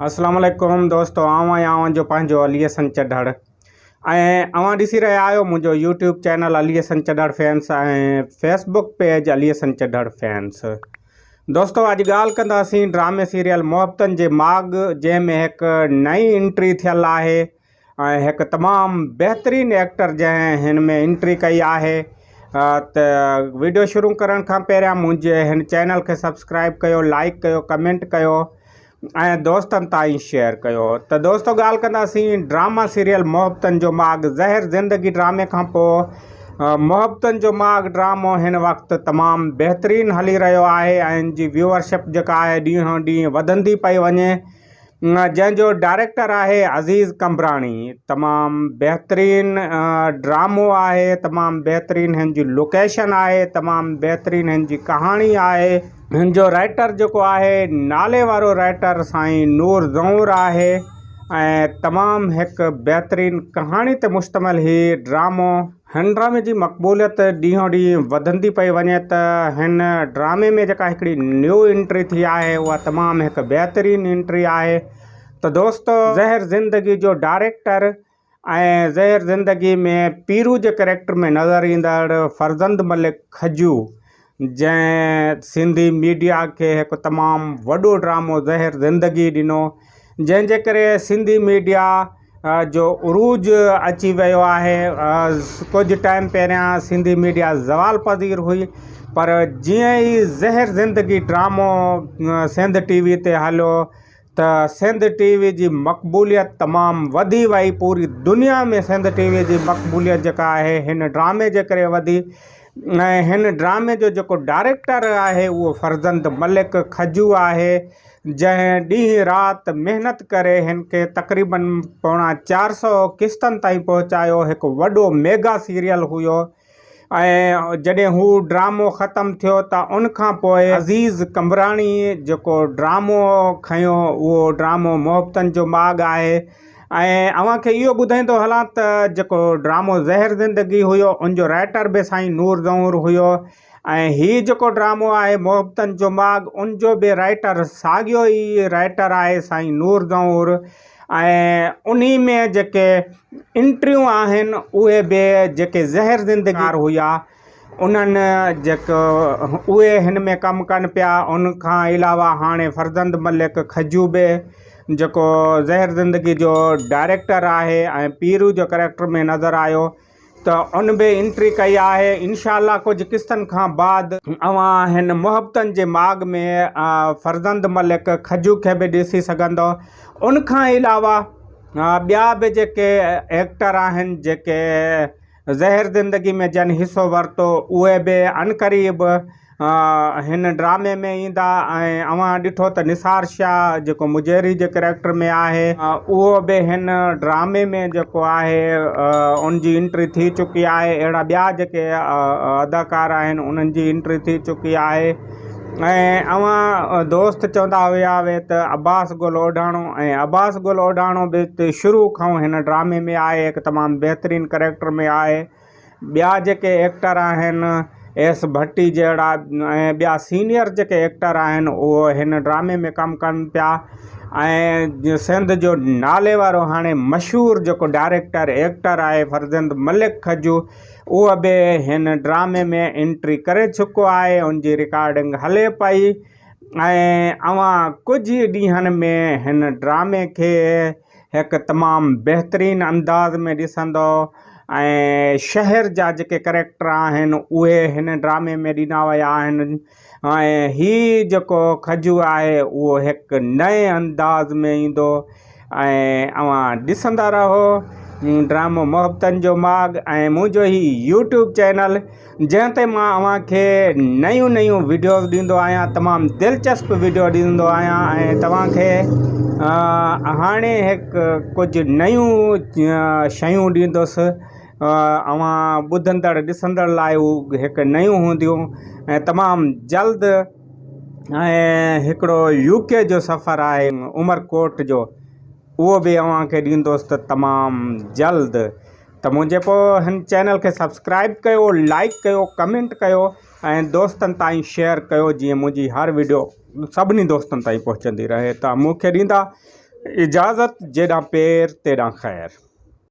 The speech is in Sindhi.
اسلام عليڪم دوستو آئون آهيان اوهان جو پنهنجو علي حسن چڍڙ ۽ اوهان ڏسي رهيا آهيو منهنجو YouTube channel Ali Hassan Chadhar fans ۽ Facebook page Ali Hassan Chadhar fans دوستو اڄ ڳالهه ڪنداسين ڊرامي سيريل محبتن جي ماڳ جنهن ۾ هڪ نئين انٽري ٿيل آهي ۽ هڪ تمام بهترين ايڪٽر جنهن هن ۾ انٽري ڪئي آهي ته ويڊيو شروع ڪرڻ کان پهريان منهنجي هن چينل کي سبسڪرائب ڪيو لائڪ ڪيو ڪمينٽ ڪيو ۽ دوستن تائين شيئر ڪيو ته دوستو ڳالهه ڪنداسين ڊراما سيريل محبتن جو ماڳ زهر زندگي ڊرامي کان پوء محبتن جو ماڳ ڊرامو هن وقت تمام بهترين هلي رهيو آهي ۽ ان جي ويوئرشپ جيڪا آهي ڏينهون ڏينهن وڌندي پئي وڃي جنهن جو ڊائريڪٽر آهي عزيز قمبراڻي تمام بهترين ڊرامو آهي تمام بهترين هن جي لوڪيشن آهي تمام بهترين هن جي ڪهاڻي آهي هن جو رائٽر جيڪو آهي نالي وارو رائٽر سائين نور زئور آهي ۽ تمام هڪ بهترين ڪهاڻي تي مشتمل هي ڊرامو هن ڊرامي جي مقبوليت ڏينهون ڏينهن وڌندي پئي وڃي ته هن ڊرامي ۾ جيڪا هڪڙي نيو انٽري ٿي آهي اها تمام هڪ بهترين انٽري آهي ته دوستو زهر زندگي جو ڊائريڪٽر ۽ زهر زندگي ۾ پيرو جي ڪريڪٽر ۾ نظر ايندڙ فرزند ملڪ کجو جنهن سنڌي ميڊيا کي هڪ تمام وڏو ڊرامو زهر زندگي ڏنو جنهن جي ڪري سنڌي ميڊيا جو عروج اچي ويو آهي ڪجهه ٽائيم پهريان سنڌي ميڊيا زوال پذير هئي پر جيئن ئي زهر زندگي ڊرامو سنڌ ٽي وي تي هليو ته سنڌ ٽي وي جي مقبوليت تمام وڌي وئي پوري دنيا ۾ سنڌ ٽي وي جي مقبوليت جيڪا آهي هن ڊرامي جي ڪري وڌي ۽ هن ڊرامي جو جيڪو ڊائريڪٽر آهي اهو فرزند ملڪ کجو آهي جنهن ڏينهن رات محنت ڪري هن کي تقريبن پوڻا چار سو قسطن تائين پهچايو هڪ وڏو ميگا سيريل هيو ۽ جڏهن هو ڊرامو ختم ٿيو ته ان کان پوء عزيز قمبراڻي جيڪو ڊرامو کنيو اهو ڊرامو محبتن جو ماڳ آهي ۽ اوهان کي اهو ٻڌائيندو هلان ته جيڪو ڊرامو زهر زندگي هيو ان جو رائٽر به سائين نور زئور هيو ۽ هي جيڪو ڊرامو آهي محبتن جو ماڳ ان جو به رائٽر ساڳيو ئي رائٽر آهي سائين نور زئور ۽ انهي ۾ جيڪي انٽريون آهن اهي به جيڪي زهر زندگي هيا انهن جيڪو اهي هن ۾ ڪم ڪن پيا ان کان علاوه هاڻي فرزند ملڪ کجو به جيڪو زهر زندگي جو ڊائريڪٽر آهي ۽ پيرو جو ڪريڪٽر ۾ نظر آيو ته ان به انٽري ڪئي آهي انشاء الله ڪجهه قسطن کان بعد اوهان هن محبتن جي ماڳ ۾ فرزند ملڪ کجو کي به ڏسي سگهندو ان کان علاوه ٻيا به جيڪي ايڪٽر آهن جيڪي زهر زندگي ۾ جن حصو ورتو اهي به عنقريب هن ڊرامي ۾ ايندا ۽ اوهان ڏٺو ته نثار شاهه جيڪو مجيري جي ڪريڪٽر ۾ آهي اهو به هن ڊرامي ۾ جيڪو آهي ان جي انٽري ٿي چڪي آهي اهڙا ٻيا جيڪي اداڪار آهن انهن جي انٽري ٿي چڪي آهي ۽ اوهان دوست چوندا هيا وي ته عباس گل اوڍاڻو ۽ عباس گل اوڍاڻو به شروع کان هن ڊرامي ۾ آهي هڪ تمام بهترين ڪريڪٽر ۾ آهي ٻيا جيڪي ايڪٽر آهن ايس ڀٽي جهڙا ۽ ٻيا سينئر جيڪي ايڪٽر آهن اهو هن ڊرامي ۾ ڪم ڪن پيا ۽ سنڌ جو نالي وارو هاڻي مشهور جيڪو ڊائريڪٽر ايڪٽر آهي فرزند ملڪ کجو اهو به هن ڊرامي ۾ انٽري ڪري چڪو آهي ان جي رڪارڊنگ هلي پئي ۽ اوهان ڪجهه ئي ڏينهن ۾ هن ڊرامي کي هڪ تمام بهترين انداز ۾ ڏسندؤ ۽ شهر جا جيڪي ڪريڪٽر آهن اهي هن ڊرامي ۾ ڏنا ويا آهن ۽ هي جيڪو کجو آهي اهو هڪ نئين انداز ۾ ايندو ۽ اوهان ڏسندا رهو ڊرامو محبتن جو ماڳ ۽ منهنجو هي يوٽيوب چينل جنهن تي مان اوهان کي نيون نيون وڊيوز ڏيندو آهيان تمام دلچسپ وڊيو ڏيندو آهيان ۽ توهان کي هاڻي هڪ ڪجهه نيون شيون ڏيندس اوهان ٻڌندڙ ڏسندڙ لاء هو هڪ نيون هونديون ۽ تمام جلد ۽ هڪڙو يو ڪي جو سفر آهي عمرڪوٽ جو اهو به اوهان کي ڏيندس ته تمام جلد ته منهنجي پوء هن چينل کي سبسڪرائب ڪيو لائڪ ڪيو ڪمينٽ ڪيو ۽ دوستن تائين شيئر ڪيو جيئن منهنجي هر وڊيو سڀني دوستن تائين پهچندي رهي ته مون کي ڏيندا اجازت جيڏانهن پير تيڏانهن خير.